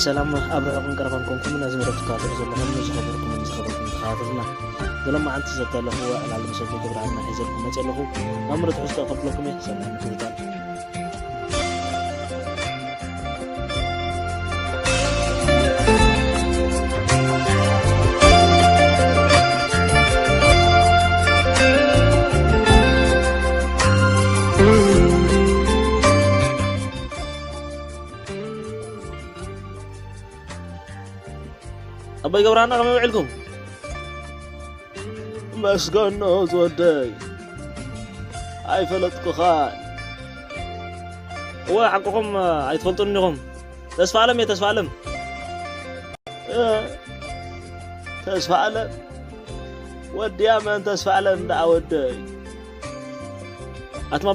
ሰላም ኣብ ርሑቕን ቀረባን ኮንኩም ነዚ መደብ ትከታተሉ ዘለኹም ዝኸበርኩምን ዝኸበርኩም ተኸታተልና፣ ብሎማዓንቲ ዘተለኹዎ ዕላል መሰብ ገብረሃና ሒዘልኩም መፅእ ኣለኹ። መምርት ሕዝቶ ከብለኩም እየ። ሰላም ክብታል። ኣቦይ ገብረሃና ከመይ ውዕልኩም? መስገኖ ዝወደይ፣ ኣይፈለጥኩኻን። እወ ሓቅኹም ኣይትፈልጡን ኢኹም። ተስፋ ኣለም እየ፣ ተስፋ ኣለም። እ፣ ተስፋ ኣለም ወዲያ መን ተስፋ ኣለም ደኣ ወደይ?